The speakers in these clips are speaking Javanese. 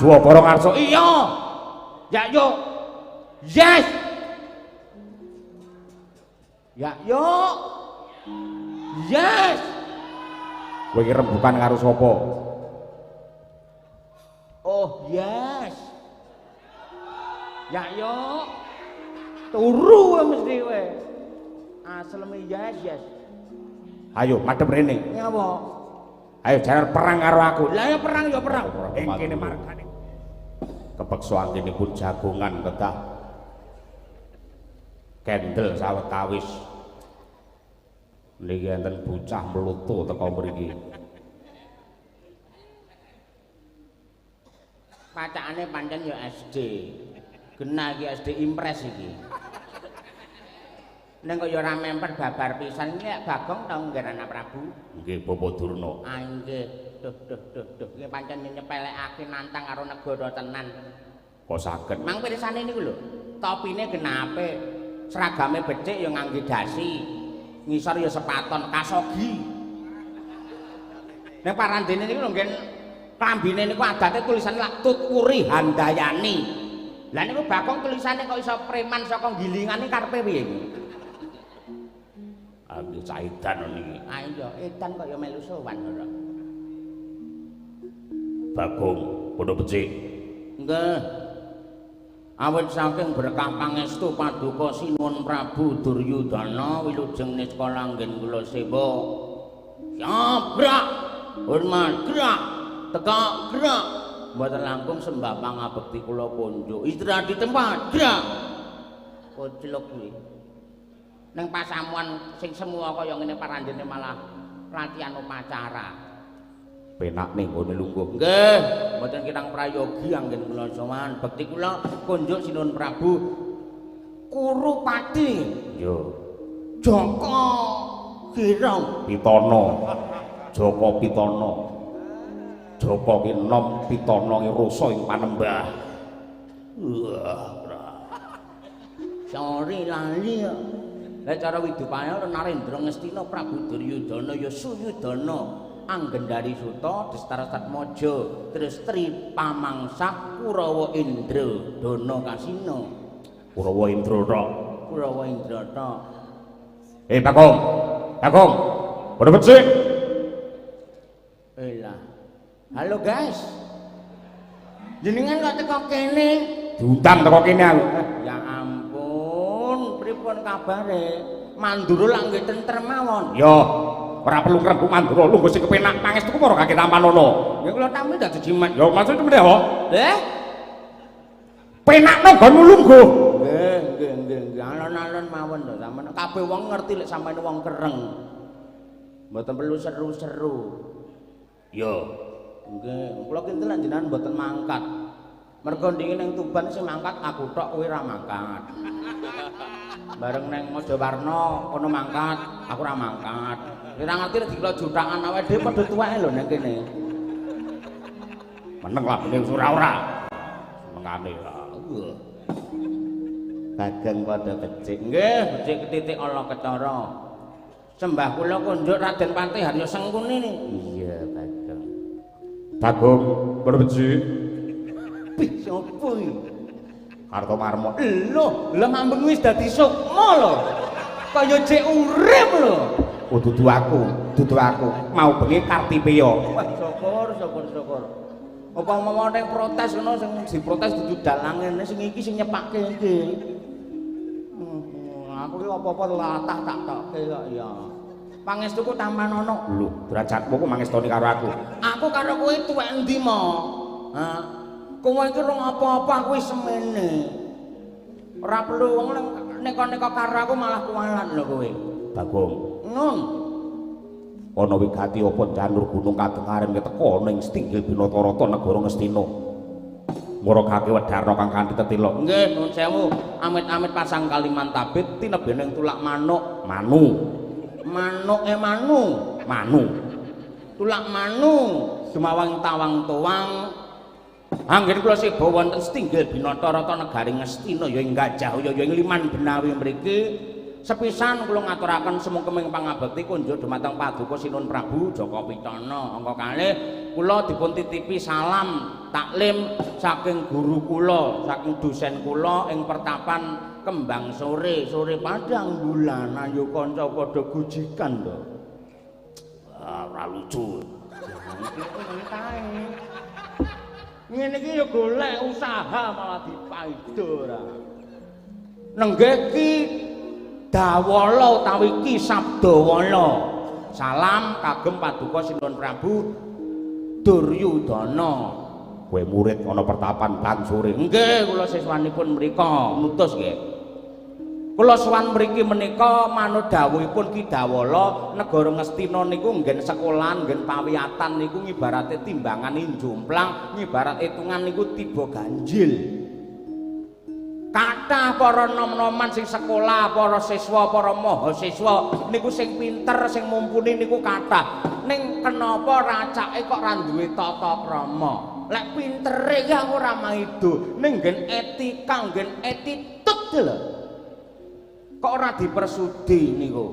Jawabara ngarsa. Iya. Ya yo. Yes. Ya yo. Yes. Kowe iki rembukan karo sapa? Oh, yes. Ya yo. Turu kowe mesti kowe. Asleme yes, yes. Ayo madhep rene. Nyapa? Ayo jalan perang karo aku. Lah ya perang ya perang. Ing kene margane. Kepeksa anggenipun jagongan kedah kendel sawetawis. Niki enten bocah mlutu teko mriki. Pacakane pancen ya SD. Genah iki SD Impres iki. Ning kok ya ora memper babar pisan iki lek Bagong tau nggen anak Prabu. Nggih Bapak Durna. Ah nggih. Duh duh duh duh. Iki pancen nyepelekake nantang karo negara tenan. Kok saged? Mang pirsane niku lho. Topine genah apik. Seragame becik ya ngangge dasi. Ngisor ya sepaton kasogi. Ning parandene niku lho nggen klambine niku adate tulisan lak Tutwuri Handayani. Lah niku Bagong tulisane kok iso preman saka gilingane karepe piye iki? Aku caidan niki. Ah iya, edan kok ya melu sowan ora. Bagong padha becik. Nggih. Awit saking berkah pangestu paduka Sinuwun Prabu Duryudana wilujeng niskala anggen kula sewa. Siap gerak, hormat gerak, tegak gerak. Mboten langkung sembah pangabekti kula kunjuk. Istirahat di tempat gerak. Koclok kuwi. Ning pasamuan sing semua kaya ngene parandene malah latihan upacara. Penak ning nggone lungguh. Nggih, mboten kirang prayogi anggen kula sowan. Bekti kula kunjuk Sinuwun Prabu Kurupati. Yo. Joko Girong Pitana. Joko Pitana. Joko ki nom, Pitana ki rasa ing panembah. Wah, sorry lali. Lah cara Widupaya Narendra Ngastina Prabu Duryudana ya Suyudana Anggendari Suta Destara Satmaja terus Tri Pamangsa Kurawa Indra Dana Kasina. Kurawa Indra tok. Kurawa Indra tok. Bagong. Bagong. Padha becik. Elah. Halo guys. Jenengan kok teko kene? Diundang teko kene aku. Ya ampun, pripun kabare? Mandura lak nggih tentrem mawon. Yo, ora perlu ngrembug Mandura, lungguh sing kepenak pangestuku para kakek tampanana. Ya kula tampi dadi jimat. Ya maksud meneh ho. Eh? Penakno nggonmu lungguh. Nggih, nggih, nggih, nggih. Alon-alon mawon to sampean. Kabeh wong ngerti lek sampean wong kereng. Mboten perlu seru-seru. Yo. Nggih, kula kinten lek jenengan mboten mangkat. Mergo ndingi ning Tuban sing mangkat aku tok kowe ora mangkat. Bareng neng Mojowarno kono mangkat, aku ora mangkat. Ora ngerti nek dikira jutaan awake dhewe padha tuweke lho ning kene. Meneng lah ning ora-ora. Senengane lah. Bageng padha becik. Nggih, becik ketitik ala ketara. Sembah kula kunjuk Raden Patih Haryo Sengkuni ni. Iya, Bageng. Bagong padha becik. Bih, sapa iki? Kartomarma. Lho, lha mambeng wis dadi sukma lho. Kaya jek urip lho. Oh, dudu aku, dudu aku. Mau bengi Kartipeya. Wah, syukur, syukur, syukur. Apa mau ning protes ngono sing diprotes dudu dalange sing iki sing nyepake iki. Aku ki apa-apa latah tak tokke kok ya. Pangestuku tampanana. Lho, derajatmu ku mangestoni karo aku. Aku karo kowe tuwek endi mo? Ha? Kowe iki rong apa-apa aku wis semene. Ora perlu wong neka-neka karo aku malah kuwalat lho kowe. Bagong. Nun. Ana wigati apa janur gunung kadengaren teka ning Stinggil Binatarata negara Ngastina. Muragake wedarna kang kanthi tetila. Nggih, nuwun sewu. Amit-amit pasang Kalimantabit tinebening tulak manuk. Manu. Manuke manu. Manu. Tulak manu sumawang tawang tuwang. Anggen kula seba wonten Stinggil Binatarata negari Ngastina ya ing Gajah ya ing Liman Benawi mriki. Sepisan kula ngaturaken sumengkeming pangabekti kunjuk dumateng Paduka Sinuwun Prabu Jaka Pitana. Angka kalih kula dipun titipi salam taklim saking guru kula, saking dosen kula ing pertapan Kembang Sore, sore padang bulan, ayo kanca padha gujikan to. Ah, ora lucu. Ngene iki ya golek usaha malah dipaido ora. Nenggih Ki Dawala utawi Ki Sabdawala. Salam kagem paduka Sinuwun Prabu Duryudana. Kowe murid ana pertapan Bang Sore. Nggih, kula siswanipun mriku mutus nggih. Kula sowan mriki menika manut dawuhipun Ki Dawala, negara Ngastina niku nggen sekolahan, nggen pawiyatan niku ngibarate timbangan jomplang, ngibarat hitungan niku tiba ganjil. Kathah para nom-noman sing sekolah, para siswa, para mahasiswa niku sing pinter, sing mumpuni niku kathah. Ning kenapa racake kok ora duwe tata krama? Lek pintere ya ora maido, ning nggen etika, nggen attitude lho. Kok ora dipersudi niku.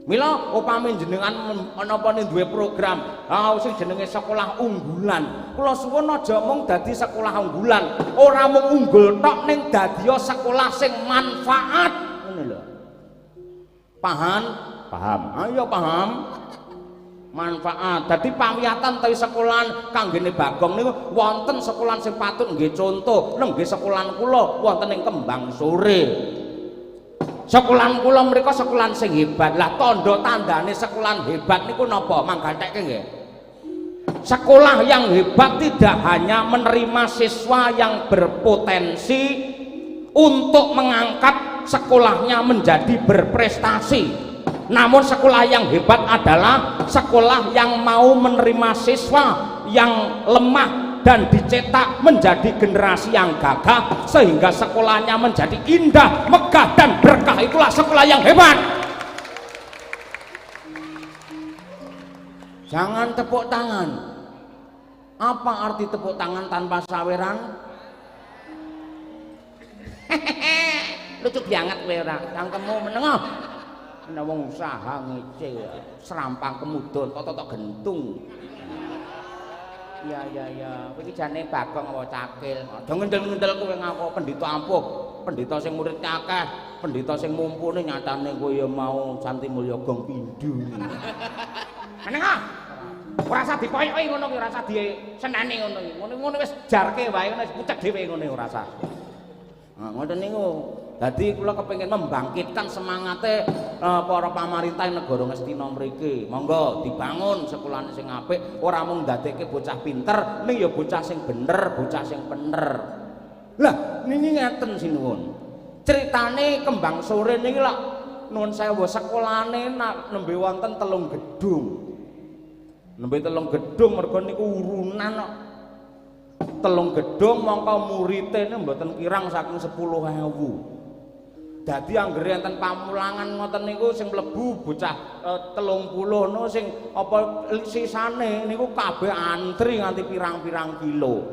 Mila upami jenengan menapa duwe program, ah sing jenenge sekolah unggulan. Kula suwun aja mung dadi sekolah unggulan, ora mung unggul tok ning dadiya sekolah sing manfaat ngono lho. Paham? Paham. Ayo paham. Manfaat. Dadi pawiyatan utawi sekolahan kanggene Bagong niku wonten sekolahan sing patut nggih contoh, nenggih sekolahan kula wonten ing Kembang Sore. Sekolahan kula mriku sekolahan sing hebat. Lah tandha tandane sekolahan hebat niku napa? Manggatekke nggih. Sekolah yang hebat tidak hanya menerima siswa yang berpotensi untuk mengangkat sekolahnya menjadi berprestasi. Namun sekolah yang hebat adalah sekolah yang mau menerima siswa yang lemah dan dicetak menjadi generasi yang gagah sehingga sekolahnya menjadi indah, megah dan berkah. Itulah sekolah yang hebat. Jangan tepuk tangan. Apa arti tepuk tangan tanpa saweran? Lucu banget kowe ora. Cangkemmu menengah. Ana wong usaha ngece, serampang kemudun, tok-tok gentung. Ya ya ya, kowe iki jane Bagong apa cakil? Aja ngendel-ngendel kowe ngaku pendhita ampuh, pendhita sing murid akeh, pendhita sing mumpuni nyatane kowe ya mau Santi Mulya gong pindho. Menengah. Ora usah dipoyoki ngono kuwi, ora usah diseneni ngono kuwi. Ngono wis jarke wae ngono wis pucet dhewe ngono ora usah. Nah, ngoten niku. Dadi kula kepengin membangkitkan semangate para pamarintah negara Ngastina mriki. Monggo dibangun sekolahane sing apik, ora mung ndadekke bocah pinter, ning ya bocah sing bener, bocah sing pener. Lah niki ngeten sinuwun. Critane Kembang Sore niki lak nuwun sewu sekolahane nembe wonten 3 gedung. Nembe 3 gedung mergo niku urunan kok. 3 gedung mongko murite niku mboten kirang saking 10.000. Dadi anggere enten pamulangan ngoten niku sing mlebu bocah 30 no sing apa sisane niku kabeh antri nganti pirang-pirang kilo.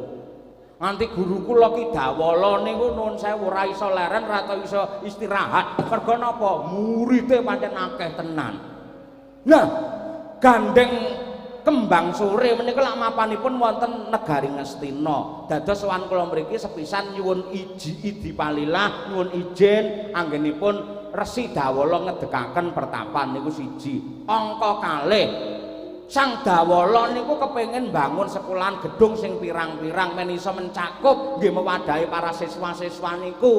Nganti guru kula Ki Dawala niku nuwun sewu ora iso leren, ora tau iso istirahat. Mergo napa? Murite pancen akeh tenan. Nah, gandeng Kembang Sore menika lak mapanipun wonten negari Ngastina. Dados sowan kula mriki sepisan nyuwun iji idi palilah, nyuwun izin anggenipun Resi Dawala ngedekaken pertapan niku siji. Angka kalih, Sang Dawala niku kepengin bangun sekolahan gedung sing pirang-pirang men iso mencakup nggih mewadahi para siswa-siswa niku.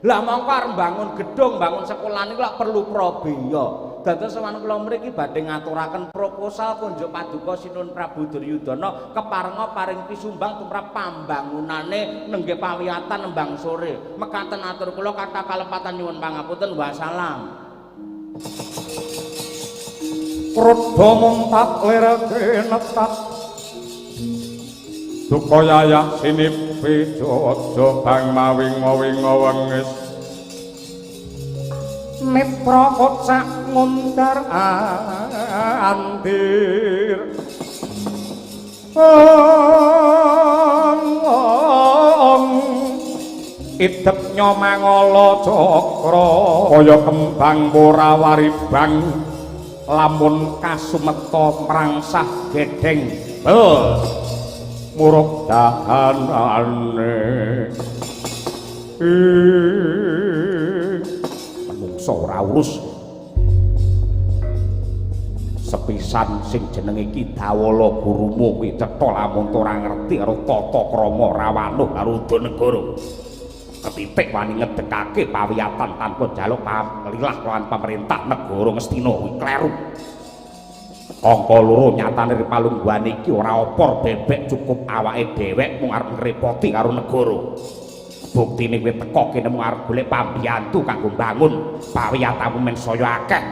Lah mongko arep bangun gedung, bangun sekolah niku lak perlu prabeya. Dados sowan kula mriki badhe ngaturaken proposal kunjuk paduka Sinuwun Prabu Duryudana keparenga paring pisumbang tumrap pambangunane nenggih pawiyatan Nembang Sore. Mekaten atur kula kathah kalepatan nyuwun pangapunten. Wassalam. Rudha muntat lir kinetap duka yayah sinipi aja bang mawinga-winga wengis mitra kocak ngundar andir idep nyomangala cakra kaya kembang ora waribang lamun kasumeta mrangsah gedheng bel Muruk dahanane menungso ora urus sepisan sing jenenge Ki Dawala gurumu kuwi cetha lamun ora ngerti karo tata krama rawanuh karo Udanegara. Ketitik wani ngedekake pawiyatan tanpa njaluk pamlilah lawan pemerintah negara Ngastina kuwi kleru. Angka loro nyatane palungguhane iki ora opor bebek cukup awake dhewek mung arep ngrepoti karo negara. Buktine kowe teka kene mung arep golek pambiyantu kanggo mbangun pawiyatamu men saya akeh.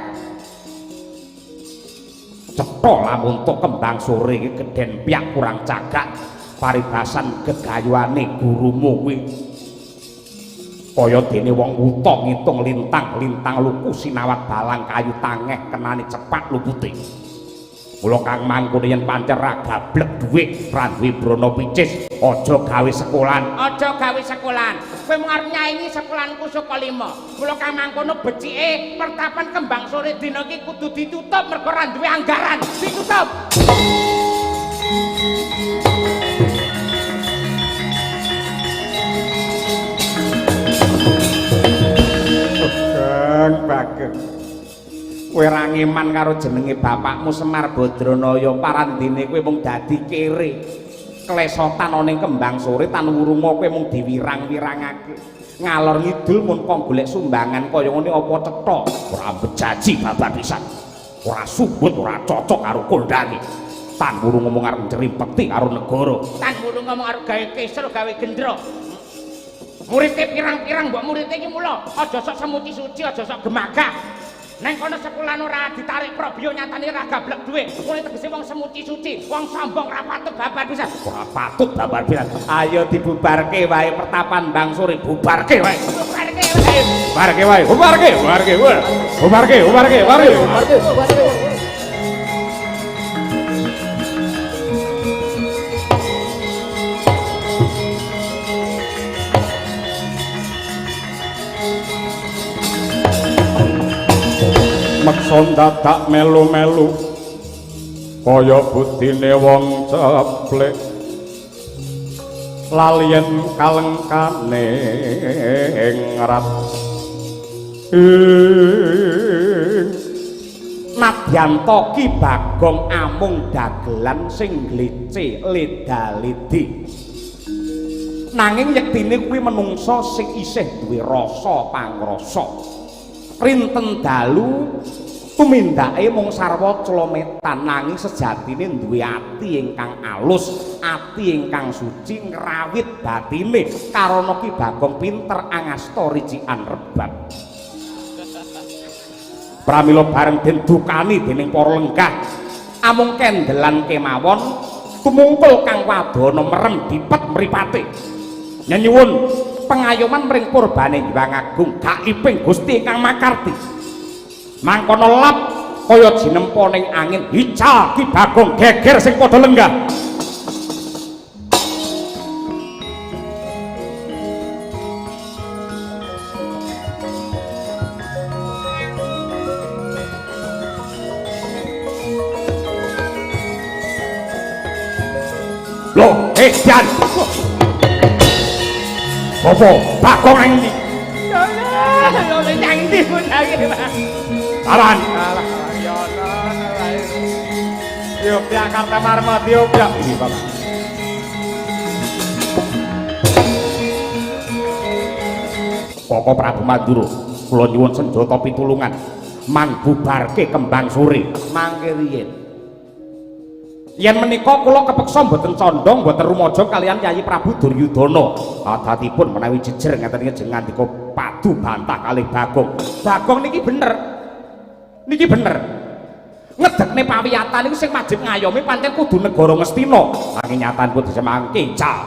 Cetha lamun tok kembang sore iki gedhen piyak kurang cagak paribasan gegayuhane gurumu kuwi kaya dene wong wuta ngitung lintang lintang luku sinawat balang kayu tangeh kenane cepak lupute. Mula kang mangkune yen pancen ra gablek dhuwit ra duwe brana picis aja gawe sekolahan, aja gawe sekolahan. Kowe mung arep nyaingi sekolahanku Suka 5. Mula kang mangkono becike pertapan kembang sore dina iki kudu ditutup mergo ra duwe anggaran. Ditutup. Geng Bageng. Kowe ra ngeman karo jenenge bapakmu Semar Badranaya, parandene kowe mung dadi kere. Klesotan ana ning kembang sore tan wurunga kowe mung diwirang-wirangake. Ngalor ngidul mun kok golek sumbangan kaya ngene apa cetha? Ora bejaji babar pisan. Ora sumbut, ora cocok karo kondhange. Tan wurunga mung arep ncrimpeti karo negara. Tan wurunga mung arep gawe kesel, gawe gendra. Murite pirang-pirang mbok murite iki mula aja sok semuti suci, aja sok gemagah. Neng kono sekolahan ora ditarik probio nyatane ora gablek dhuwit. Kuwi tegese wong semuti suci, wong sombong ora patut babar pisan. Ora patut babar pisan. Ayo dibubarke wae pertapan Bang Sore, bubarke wae. Bubarke wae. Bubarke wae, bubarke, bubarke wae. Bubarke, bubarke, bubarke. Bubarke. Meksa dadak melu-melu kaya budine wong ceplek lalien kalengkane ngrat. Nadyan Ki Bagong amung dagelan sing glece leda-ledi, nanging yektine kuwi menungsa sing isih duwe rasa pangrasa. Rinten dalu tumindake mung sarwa clometan, nanging sejatine duwe ati ingkang alus, ati ingkang suci ngrawit batine. Karana Ki Bagong pinter angasta ricikan rebab. Pramila bareng den dukani dening para lenggah, amung kendelan kemawon tumungkul kang wadana merem dipet mripate. Nyenyuwun pengayoman mring purbane Hyang Agung gaiping Gusti ingkang makarti. Mangkono lap kaya jinempa ning angin ical Ki Bagong geger sing padha lenggah. Loh, edan. Apa Bagong nang ndi? Lho, nang ndi punake, Pak? Aran. Alah, ya ana wae. Yogyakarta Marmati Yogya. Iki, Bapak. Koko Prabu Mandura, kula nyuwun senjata pitulungan mang bubarke kembang sore mangke riyin. Yen menika kula kepeksa mboten condong mboten rumaja kaliyan Yayi Prabu Duryudana. Adatipun menawi jejer ngeten iki jeneng ngandika padu bantah kalih Bagong. Bagong niki bener. Niki bener. Ngedekne pawiyatan niku sing wajib ngayomi pancen kudu negara Ngastina. Saking nyatanipun disemangke ical.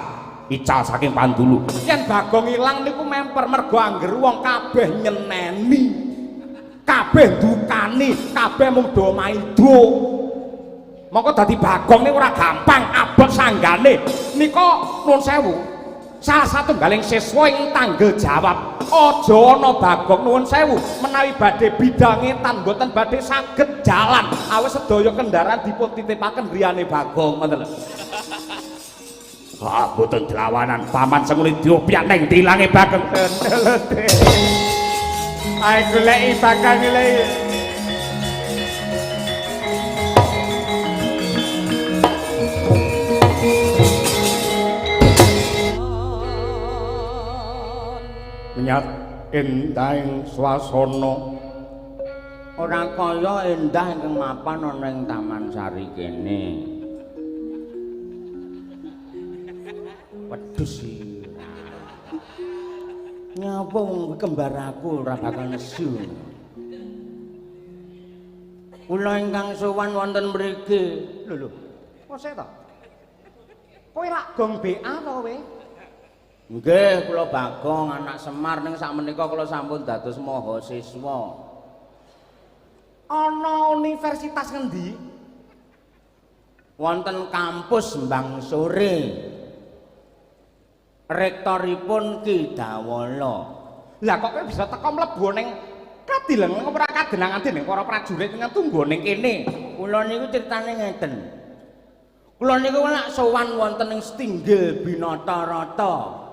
Ical saking Pandulu. Yen Bagong ilang niku memper mergo angger wong kabeh nyeneni. Kabeh ndukani, kabeh mung do maido. Mongko dadi Bagong niku ora gampang, abot sanggane. Nika nuwun sewu. Salah satunggaling siswa ing tanggel jawab, aja ana Bagong nuwun sewu menawi badhe bidangetan mboten badhe saged jalan. Awis sedaya kendaraan dipun titipaken griyane Bagong, ngoten lho. Ah, mboten dlawanan paman senguni diopyak ning dilange Bageng. Ayo goleki Bageng goleki. Menyat endahing swasana ora kaya endah ingkang mapan ana ing Taman Sari kene. Wedhus iki. Nyapa wong kembar aku ora bakal nesu. Kula ingkang sowan wonten mriki. Lho lho. Kok to? Kowe lak gong BA to kowe? Nggih, kula Bagong anak Semar ning sakmenika kula sampun dados mahasiswa. Ana universitas ngendi? Wonten kampus Mbang Sore. Rektoripun Ki Dawala. Lah kok kowe bisa teko mlebu ning kadileng ora kadenangan dening para prajurit ngetunggo ning kene? Kula niku critane ngeten. Kula niku lak sowan wonten ing Stinggil Binatarata.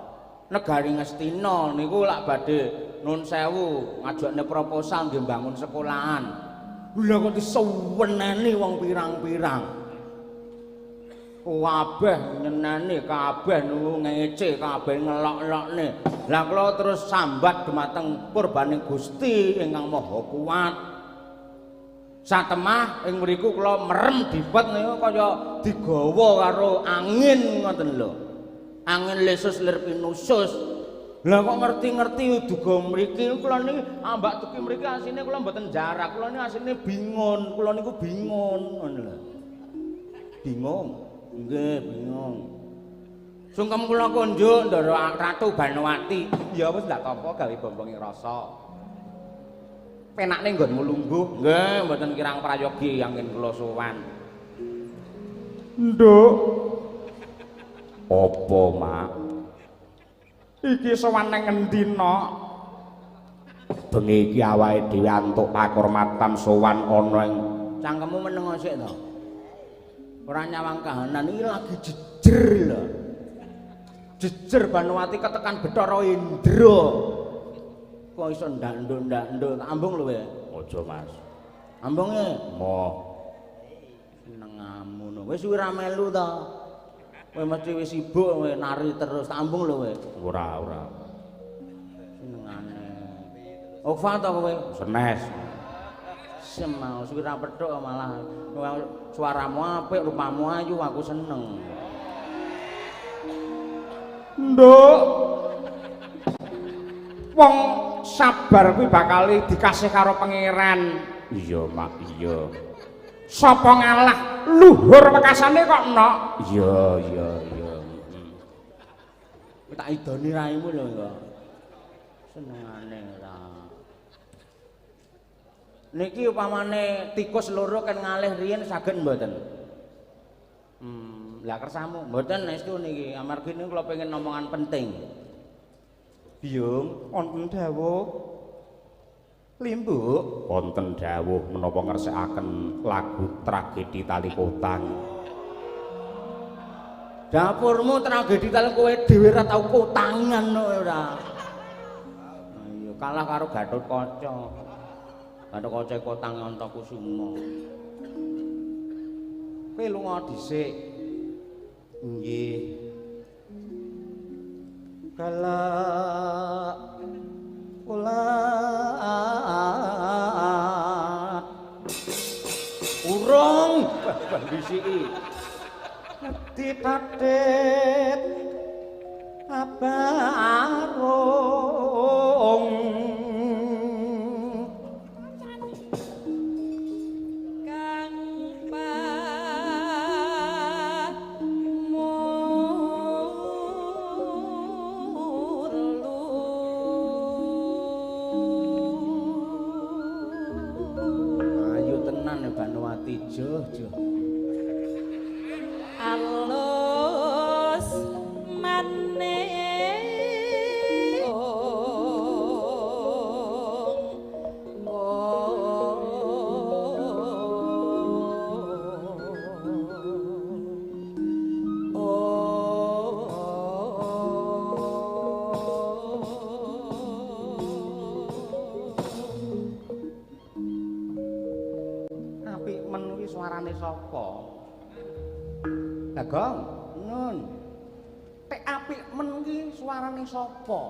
Negari Ngastina niku lak badhe nun sewu ngajokne proposal nggih mbangun sekolahan. Lha kok diseweneni wong pirang-pirang. Kabeh nyeneni, kabeh nunggu ngece, kabeh ngelok-elokne. Lah kula terus sambat dumateng purbaning Gusti ingkang Maha Kuat. Satemah ing mriku kula merem dipet niku kaya digawa karo angin ngoten lho. Angin lesus lir pinusus. Lah kok ngerti-ngerti duga mriki kula niki ambak tuki mriki asine kula mboten jarak, kula niki asine bingun, kula niku bingun ngono lho. Bingung. Nggih, bingung. Sungkem kula kunjuk Ndara Ratu Banowati. Ya wis ndak tampa gawe bombonge rasa. Penakne nggonmu lungguh. Nggih, mboten kirang prayogi anggen kula sowan. Nduk. Apa, Mak? Iki sowan nang ngendi, Nok? Bengi iki awake dhewe antuk pakurmatan sowan ana ing cangkemmu meneng sik to. Ora nyawang kahanan iki lagi jejer lho. Jejer Banowati ketekan Bathara Indra. Kok iso ndak-nduk ambung lho kowe. Aja, Mas. Ambunge moh. Senengamu no. Wis ora melu to. Kowe mesti wis sibuk kowe nari terus ambung lho kowe. Ora, ora. Senengane. Ofa to kowe? Senes. Semau suwi ra petuk malah suaramu apik, rupamu ayu, aku seneng. Nduk. Wong sabar kuwi bakal dikasih karo pangeran. Iya, Mak, iya. Sapa ngalah luhur wekasane kok, Nok? Iya, iya, iya. Tak idoni raimu lho kok. Senengane ra. Niki upamane tikus loro kan ngalih riyen saged mboten? Lah kersamu mboten estu niki, amargi niku kula pengen omongan penting. Biyung, wonten dawuh. Limbuk, wonten dawuh menapa ngersakaken lagu tragedi Tali Kotang. Dapurmu tragedi tali kowe dhewe ora tau kotangan ora. Ayo kalah karo Gatotkaca. Gatotkaca kotang Antakusuma. Kowe lunga dhisik. Nggih. Galak ulat urung bisiki ditatit abarung kang ayu tenan ya Banowati joh joh alus maning suarane sapa? Bagong, Nun. Tek apik men ki suarane sapa?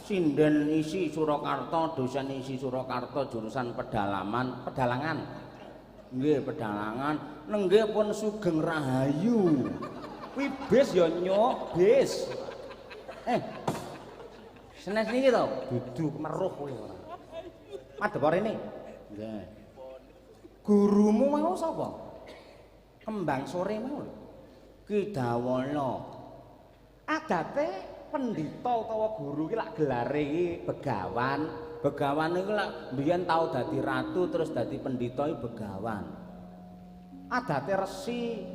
Sinden isi Surakarta, dosen isi Surakarta jurusan pedalaman, pedalangan. Nggih, pedalangan. Nenggih pun Sugeng Rahayu. Kuwi bis ya nyuk, bis. Senes niki to? Dudu kemeruh kowe ora. Madhep rene. Nggih. Gurumu mau sapa? Kembang sore mau lho. Ki Dawala. Adate pendhita utawa guru ki lak gelare iki begawan. Begawan niku lak mbiyen tau dadi ratu terus dadi pendhita iki begawan. Adate resi.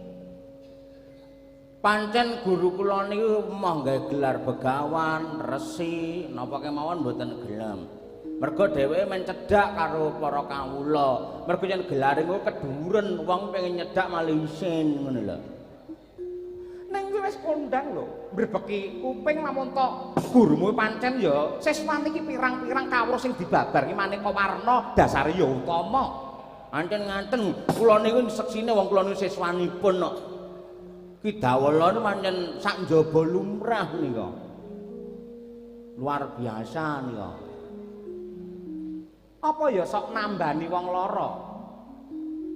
Pancen guru kula niku moh gawe gelar begawan, resi, napa kemawon mboten gelem. Mergo dheweke men cedhak karo para kawula. Mergo yen gelare engko kedhuwuren wong pengen nyedak malah isin ngono lho. Ning kuwi wis kondang lho, mbrebeki kuping lamun tok gurumu pancen ya siswane iki pirang-pirang kawruh sing dibabar iki maneka warna dasare ya utama. Pancen ngaten, kula niku seksine wong kula niku siswanipun kok. Ki Dawala niku pancen sak njaba lumrah nika. Luar biasa nika. Apa ya sok nambani wong lara?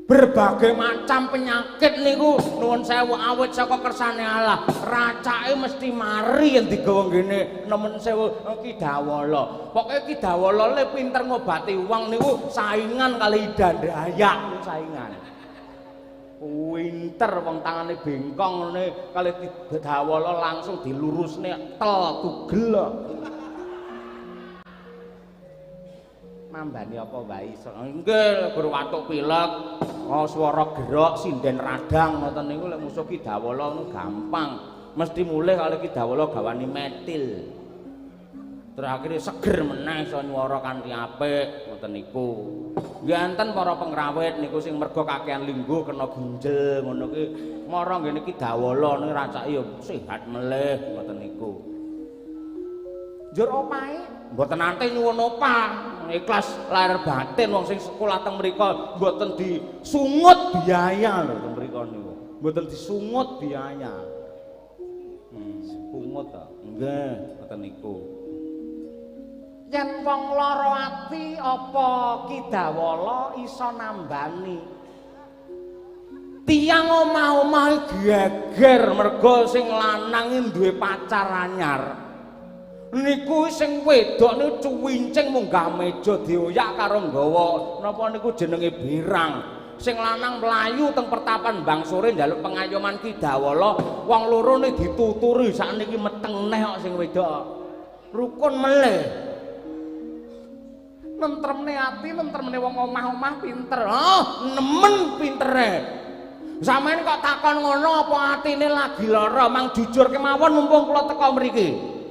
Berbagai macam penyakit niku nuwun sewu awit saka kersane Allah. Racake mesti mari yen digawa ngene nemen sewu Ki Dawala. Pokoke Ki Dawala le pinter ngobati wong niku saingan kali Idandayak saingan. Pinter wong tangane bengkong ngene kali Ki Dawala langsung dilurusne tel tugel. Nambani apa wae iso? Nggih, gur watuk pilek, oh swara gerok, sinden radang ngoten niku lek musuh Ki Dawala niku gampang. Mesti mulih kali Ki Dawala gawani metil. Terus akhire seger meneh iso nyuwara kanthi apik ngoten niku. Nggih enten para pengrawit niku sing mergo kakean lingguh kena ginjel ngono ki mara ngene Ki Dawala niku racake ya sehat melih ngoten niku. Njur opahe mboten nate nyuwun opah. Ikhlas lahir batin wong sing sekolah teng mriku mboten disungut biaya lho teng mriku niku. Mboten disungut biaya. Sungut ta? Nggih, ngoten niku. Yen wong lara ati apa Ki Dawala iso nambani? Tiyang omah-omah geger mergo sing lanang duwe pacar anyar. Niku sing wedok niku cuwincing munggah meja dioyak karo nggawa napa niku jenenge birang. Sing lanang mlayu teng pertapan Bang Sore njaluk pengayoman Ki Dawala, wong loro ne dituturi sakniki meteng neh kok sing wedok. Rukun melih. Nentremne ati, nentremne wong omah-omah pinter. Oh, nemen pintere. Sampeyan kok takon ngono apa atine lagi lara? Mang jujur kemawon mumpung kula teka mriki.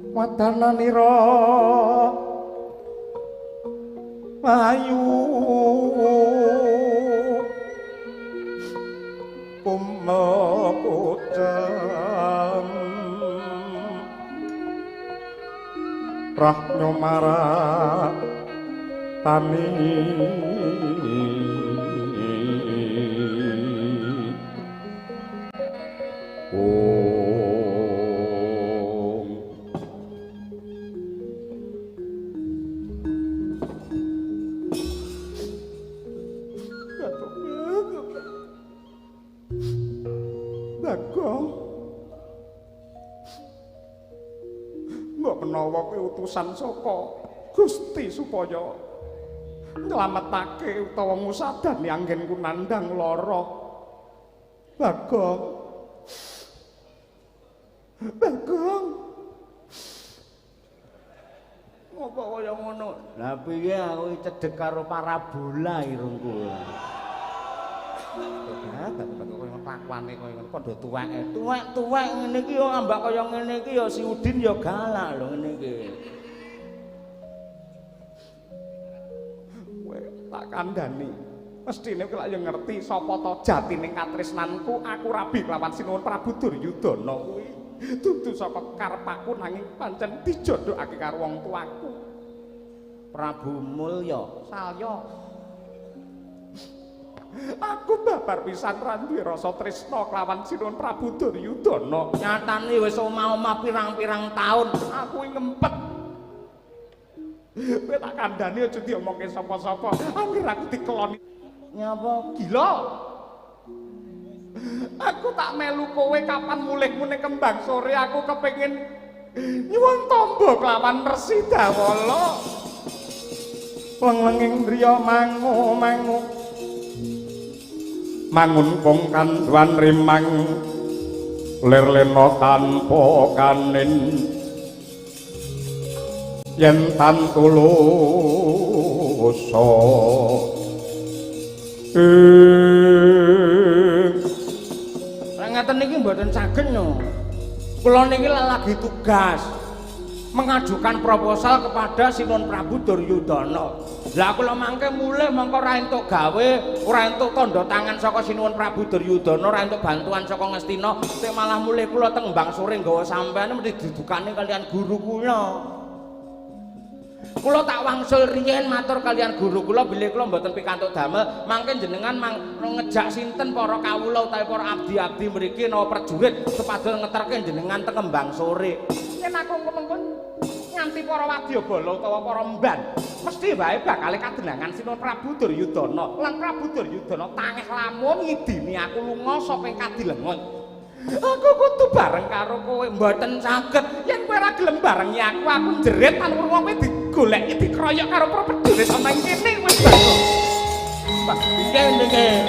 Wadananira ayu kumekucen rahnyo maratani Bagong, mbok menawa kowe utusan saka Gusti supaya nyelametake utawa ngusadani anggenku nandhang lara. Bagong, Bagong, ngopo kaya ngono? Lah piye aku cedhek karo parabola irungku. Kelakuane kaya ngono padha tuweke. Tuwek-tuwek ngene iki yo ambak kaya ngene iki yo si Udin yo galak lho ngene iki. Kowe tak kandhani. Mesthine kowe lak yo ngerti sapa to jatine katresnanku aku rabi kelawan Sinuwun Prabu Duryudana kuwi. Dudu saka karepku nanging pancen dijodhokake karo wong tuaku. Prabu Mulya Salya. Aku babar pisan ra duwe rasa tresna kelawan Sinuwun Prabu Duryudana. Nyatane wis omah-omah pirang-pirang taun aku ngempet. Kowe tak kandhani aja diomongke sapa-sapa. Angger aku dikeloni nyapa? Gila. Aku tak melu kowe kapan mulihmu ning Kembang Sore, aku kepengin nyuwun tamba kelawan Resi Dawala. Lenglenging driya mangu-mangu. Mangun kong kanduan rimang lir lena tanpa kanin. Yen tan tulusa. Ngeten niki mboten saged no. Kula niki lagi tugas mengajukan proposal kepada Sinuwun Prabu Duryudana. Lah kula mangke mulih mongko ora entuk gawe, ora entuk tandha tangan saka Sinuwun Prabu Duryudana, ora entuk bantuan saka Ngastina, sing malah mulih kula teng Kembang Sore nggawa sampean mesti didukane kalian guru kula. Kula tak wangsul riyen matur kalian guru kula bilih kula mboten pikantuk damel, mangke jenengan ngejak sinten para kawula utawi para abdi-abdi mriki napa prajurit supados ngeterke jenengan teng Kembang Sore. Yen aku mengko nganti para wadyabala utawa para mban, mesti wae bakal kadenangan Sinuwun Prabu Duryudana. Lan Prabu Duryudana tangeh lamun ngidini aku lunga saka Kadilengon. Aku kudu bareng karo kowe, mboten saged. Yen kowe ora gelem barengi aku, aku jerit lan wong kowe digoleki dikroyok karo para prajurit ana ing kene wis bakal. Pak, nggih.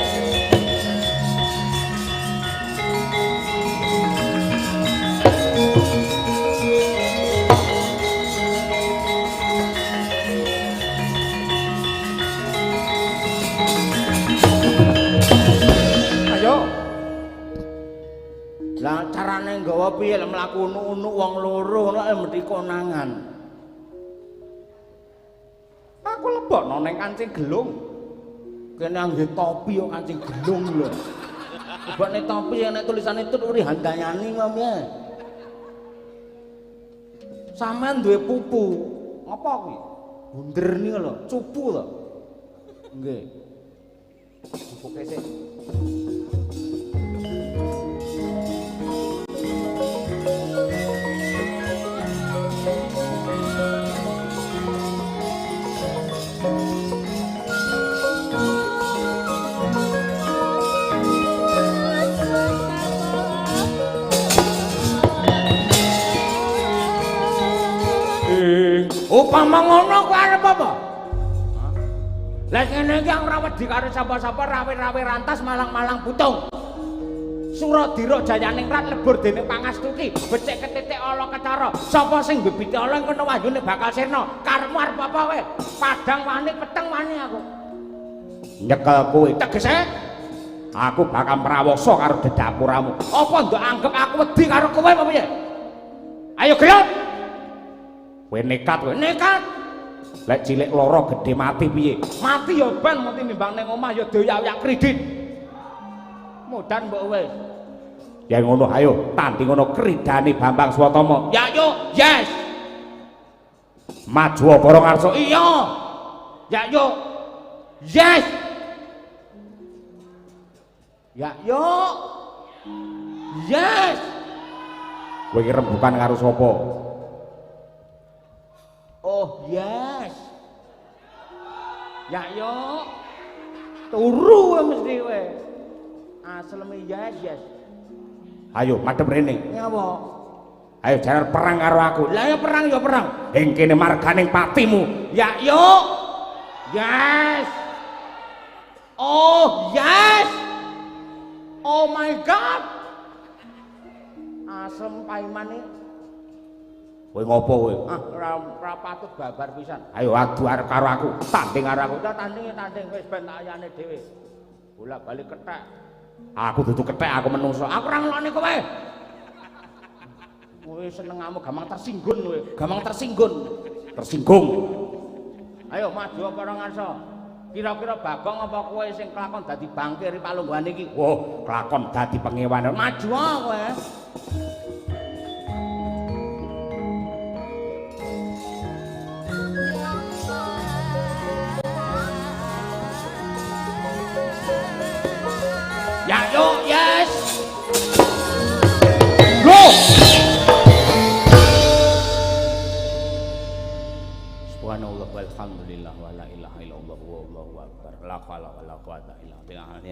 Ayo. Lah carane nggawa piye lek mlaku unuk-unuk wong loro ngono mesti konangan. Aku lebokno ning kancing gelung. Kene angge topi kok kancing gelung lho. Lebokne topi nek tulisane Tut Wuri Handayani wae. Sampeyan duwe pupu. Apa kuwi? Bunder niku lho, cupu to. Nggih. Pupuke sik. Upama ngono kuwi arep apa? Lah ngene iki ora wedi karo sapa-sapa, rawe-rawe rantas malang-malang putung. Suradira jayaningrat lebur dene pangastuti, becik ketitik ala ketara. Sapa sing mbibiti ala kono wahyune bakal sirna. Karepmu arep apa kowe? Padang wani, peteng wani aku. Nyekel kowe. Tegese aku bakal mrawasa karo dedapuramu. Apa ndok anggep aku wedi karo kowe apa piye? Ayo gelut. Kowe nekat kowe. Nekat. Lek cilik lara gedhe mati piye? Mati ya ben mesti nimbang ning omah ya dioyak-oyak kredit. Mudan mbok wis. Ya ngono ayo tanding ngono kridane Bambang Swatama. Ya yo, yes. Maju para ngarsa. Iya. Ya yo. Yes. Ya yo. Yes. Kowe iki rembukan karo sapa? Oh, yes. Ya yo. Turu kowe mesti kowe. Asleme yes, yes. Ayo madhep rene. Nyapa? Ayo jaran perang karo aku. Lah ya perang ya perang. Ing kene marganing patimu. Ya yo. Yes. Oh, yes. Oh my God. Asem paimane. Kowe ngopo kowe? Ah, ora patut babar pisan. Ayo adu arep karo aku, tanding karo aku. Udah tanding tanding wis ben tak ayane dhewe. Bolak-balik kethek. Aku dudu kethek, aku menungso. Aku ora ngelokne kowe. Kowe senengamu gampang tersinggung kowe, gampang tersinggung. Tersinggung. Ayo maju para ngarsa. Kira-kira Bagong apa kowe sing kelakon dadi bangkir palungguhan iki? Wah, kelakon dadi pengewan. Maju kowe. Walhamdulillah wa la ilaha illallah wallahu akbar. La haula wala quwata illa billah.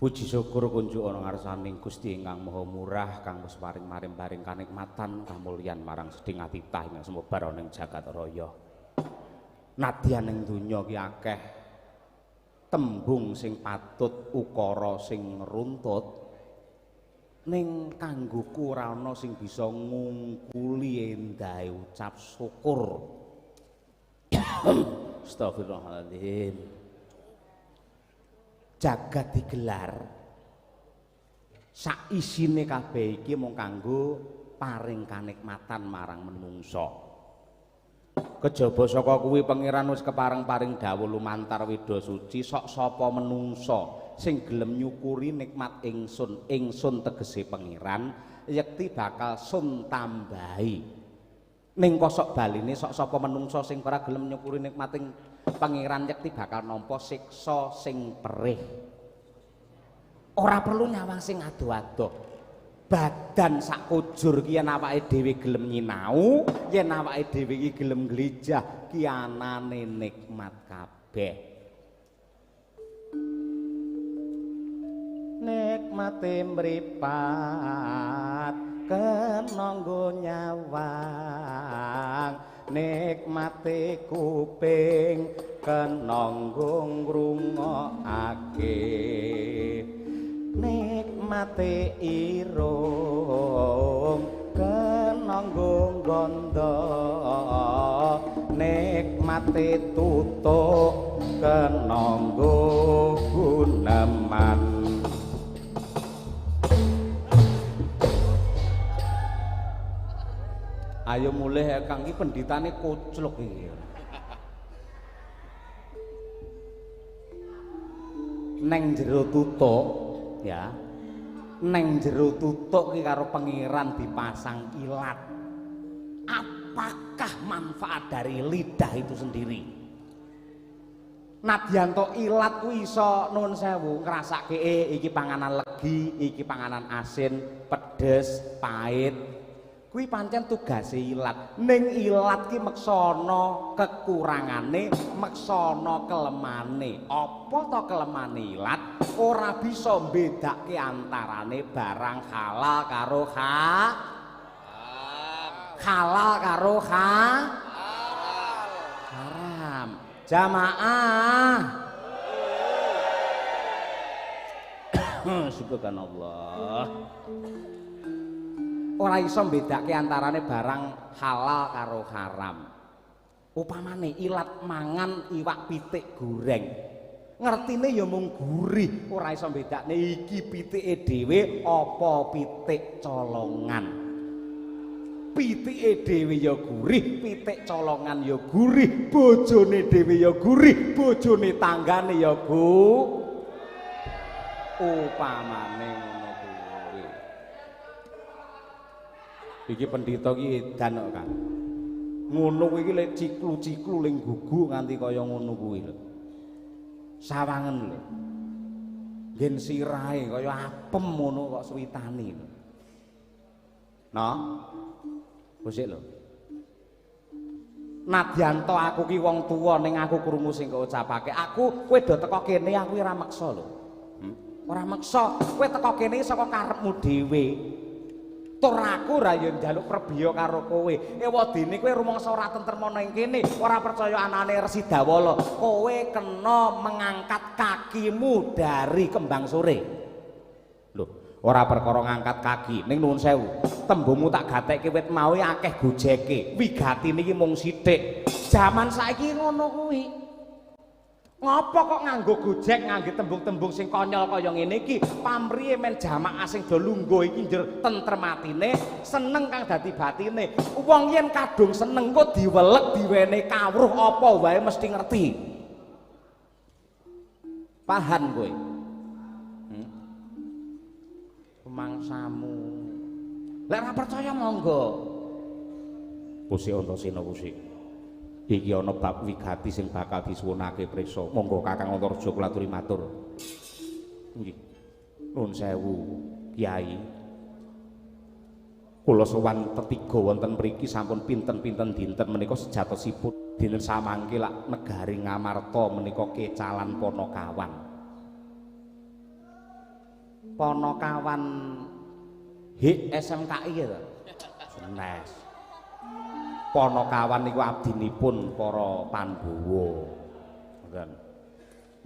Puji syukur kunjuk ana ngarsaning Gusti ingkang Maha Murah kang wis paring maring-paring kanikmatan kamulyan marang sedeng atitah ingkang sumebar ana ing jagat raya. Nadyan ing donya ki akeh tembung sing patut ukara sing runtut, ning kanggoku ora ana sing bisa ngungkuli endahe ucap syukur. Astagfirullahaladzim. Jagat digelar sak isine kabeh iki mung kanggo paring kanikmatan marang menungsa. Kejaba saka kuwi pangeran wis kepareng paring dawuh lumantar Weda Suci, sok sapa menungsa sing gelem nyukuri nikmat ingsun, ingsun tegese pangeran, yekti bakal sun tambahi. Ning kosok baline sok sapa menungsa sing ora gelem nyukuri nikmating pangeran yekti bakal nampa siksa sing perih. Ora perlu nyawang sing adoh-adoh. Badan sak kujur ki yen awake dhewe gelem nyinau, yen awake dhewe iki gelem glijah, ki anane nikmat kabeh. Nikmate mripat kena nggo nyawang, nikmate kuping kena nggo ngrungokake, nikmate irung kena nggo nggondo, nikmate tutuk kena nggo guneman. Ayo mulih Kang, iki penditane koclok iki. Neng jero tutuk ya. Neng jero tutuk iki karo pangeran dipasang ilat. Apakah manfaat dari lidah itu sendiri? Nadyan to ilat kuwi iso nuwun sewu ngrasake iki panganan legi, iki panganan asin, pedes, pahit. Kuwi pancen tugase ilat. Ning ilat ki meksana kekurangane, meksana kelemane. Apa to kelemane ilat? Ora bisa mbedake antarane barang halal karo halal karo haram. Jamaah. Subhanallah. Ora iso mbedake antarane barang halal karo haram. Upamane ilat mangan iwak pitik goreng, ngertine ya mung gurih, ora iso mbedakne iki pitike dhewe apa pitik colongan. Pitike dhewe ya gurih, pitik colongan ya gurih, bojone dhewe ya gurih, bojone tanggane ya upamane. Iki pendhita iki edan kok, Kang. Ngono kuwi iki lek ciklu-ciklu ling gugu nganti kaya ngono kuwi lho. Sawangen lho. Nggen sirahe kaya apem ngono kok suwitani lho. Nah. Bosik lho. Nadyan to aku ki wong tuwa ning aku krungu sing kok ucapake. Aku kowe do teko kene aku ora meksa lho. Ora meksa, kowe teko kene saka karepmu dhewe. Tur aku ora yo njaluk prebiya karo kowe. Ewadene kowe rumangsa ora tentrem ana ing kene, ora percaya anane Resi Dawala. Kowe kena mengangkat kakimu dari kembang sore. Lho, ora perkara ngangkat kaki, ning nuwun sewu. Tembungmu tak gatekke wit mau akeh gojeke. Wigatine iki mung sithik. Jaman saiki ngono kuwi. Ngopo kok nganggo gojek, nganggo tembung-tembung sing konyol kaya ngene iki? Pamrihe men jamaah sing do lungguh iki njur tentrem atine, seneng kang dadi batine. Wong yen kadung seneng kok diwelek diwene kawruh apa wae mesti ngerti. Pahan kowe. Pemangsamu. Lek ora percaya monggo. Kusik Antasena kusik. Iki ana bab wigati sing bakal disuwunake prisa. Monggo Kakang Antarja kula aturi matur. Nggih. Nuwun sewu, Kyai. Kula sowan tetiga wonten mriki sampun pinten-pinten dinten menika sejatosipun dinten samangke lak negari Ngamarta menika kecalan Panakawan. Panakawan HIK SMKI ya to? Senes. Panakawan niku abdinipun para Pandhawa. Ngoten.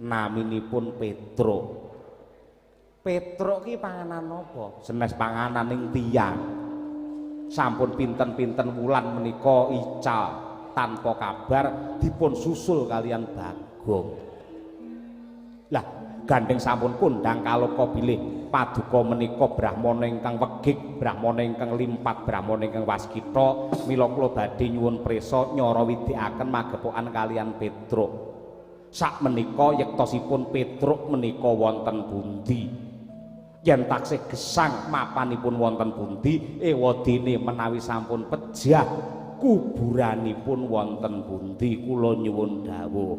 Naminipun Petruk. Petruk ki panganan apa? Senes panganan ning tiyang. Sampun pinten-pinten wulan menika ical tanpa kabar dipun susul kalian Bagong. Lah gandeng sampun kondang kaloka bilih paduka menika brahmana ingkang wegik, brahmana ingkang limpat, brahmana ingkang waskita, mila kula badhe nyuwun prisa nyara widikaken magepokan kalian Petruk. Sak menika yektosipun Petruk menika wonten pundi? Yen taksih gesang mapanipun wonten pundi, ewadene menawi sampun pejah kuburanipun wonten pundi, kula nyuwun dawuh.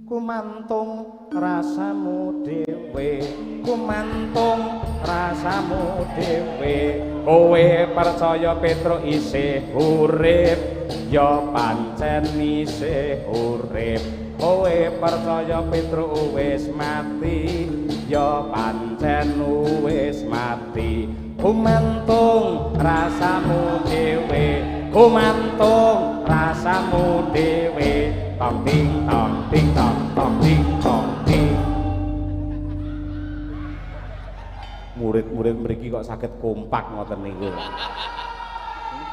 Kumantung rasamu dhewe, kumantung rasamu dhewe, kowe percaya Petruk isih urip, ya pancen isih urip. Kowe percaya Petruk wis mati, ya pancen wis mati. Kumantung rasamu dhewe, kumantung rasamu dhewe. Tong ting tong ting tong tong ting tong ting. Murid-murid mriki kok saged kompak ngoten niku.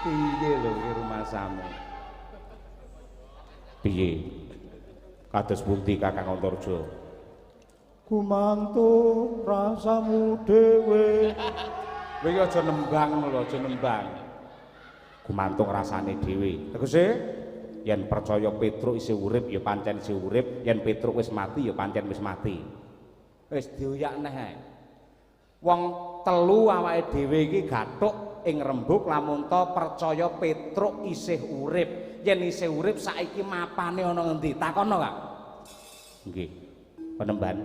Piye lho iki rumasamu? Piye? Kados pundi Kakang Antarja? Kumantung rasamu dhewe. Kowe iki aja nembang ngono lho, aja nembang. Gumantung rasane dhewe. Tegese yen percaya Petruk isih urip ya pancen isih urip, yen Petruk wis mati ya pancen wis mati. Wis dioyak neh ae. Wong telu awake dhewe iki gathuk ing rembug lamun ta percaya Petruk isih urip. Yen isih urip saiki mapane ana ngendi? Takono, Kak. Nggih. Penemban.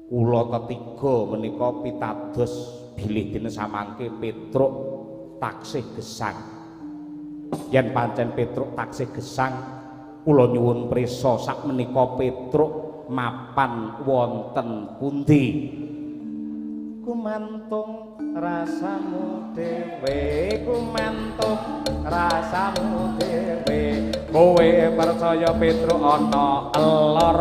Kula tetiga menika pitados bilih dene samangke Petruk taksih gesang. Yen pancen Petruk taksih gesang, kula nyuwun prisa sak menika Petruk mapan wonten pundi? Kumantung rasamu dhewe, kumantung rasamu dhewe. Kowe percaya Petruk ana elor,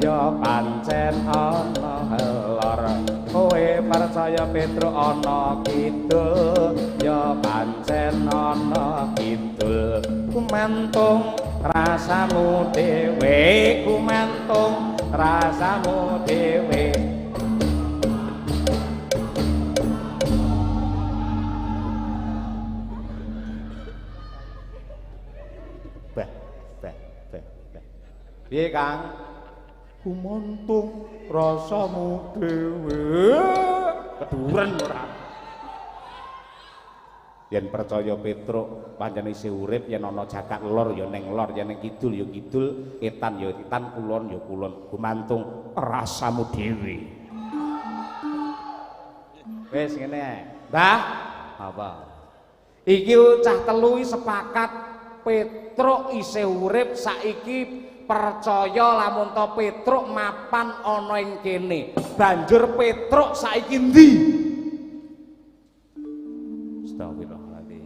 ya pancen ana elor. Kowe percaya Petruk ana kidul, ya pancen ana kidul. Kumantung rasamu dhewe, kumantung rasamu dhewe. Bah, bah, bah, bah. Piye, Kang? Kumantung rasamu dhewe. Keduren ora. Yen percaya Petruk pancen isih urip, yen ana jagat lor ya ning lor, yen ning kidul ya kidul, etan ya etan, kulon ya kulon. Gumantung rasamu dhewe. Wis ngene ae. Mbah, apa? Iki cah telu sepakat Petruk isih urip saiki percaya lamun ta Petruk mapan ana ing kene. Banjur Petruk saiki endi? Astagfirullahaladzim.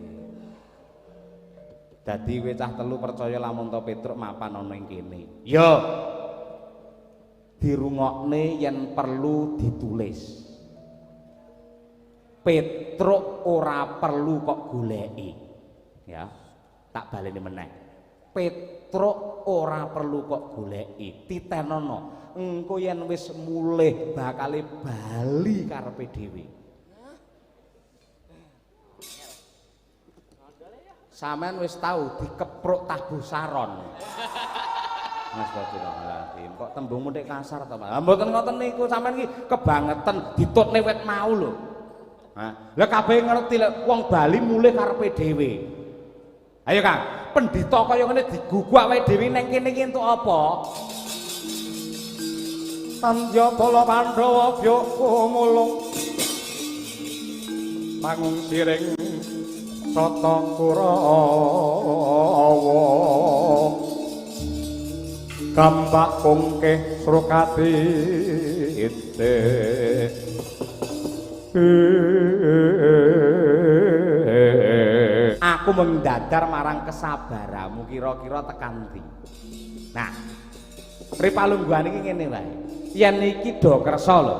Dadi kowe cah telu percaya lamun ta Petruk mapan ana ing kene. Ya. Dirungokne yen perlu ditulis. Petruk ora perlu kok goleki. Ya. Tak baleni meneh. Petruk ora perlu kok goleki, titenono. Engko yen wis mulih bakale bali karepe dhewe. Sampeyan wis tau dikepruk tabuh saron. Astagfirullahaladzim, kok tembungmu nek kasar to, Pak? Lah mboten ngoten niku, sampeyan iki kebangetan ditutne wit mau lho. Hah, lah kabeh ngerti lek wong bali mulih karepe dhewe. Ayo Kang, pendhita kaya ngene digugu awake dhewe nang kene iki entuk apa? Tandya bala Pandhawa byok kumulung. Pangungsiring Sata Kurawa Gambak pungkeh srukatite. Aku mengdadar marang kesabaramu kira-kira tekan ndi. Nah, ripalungguhan iki ngene wae. Yen iki do kersa lho.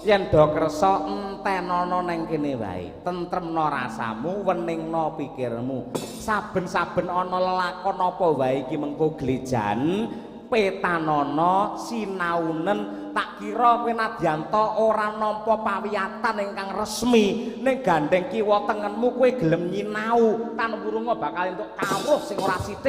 Yen do kersa entenono neng kene wae. Tentremno rasamu, weningno pikirmu. Saben-saben ana lelakon apa wae iki mengko glejan, petanono, sinaunen, tak kira kowe nadyanta ora nampa pawiyatan ingkang resmi ning gandeng kiwa tengenmu kowe gelem nyinau tan wurunga bakal entuk kawruh sing ora sithik.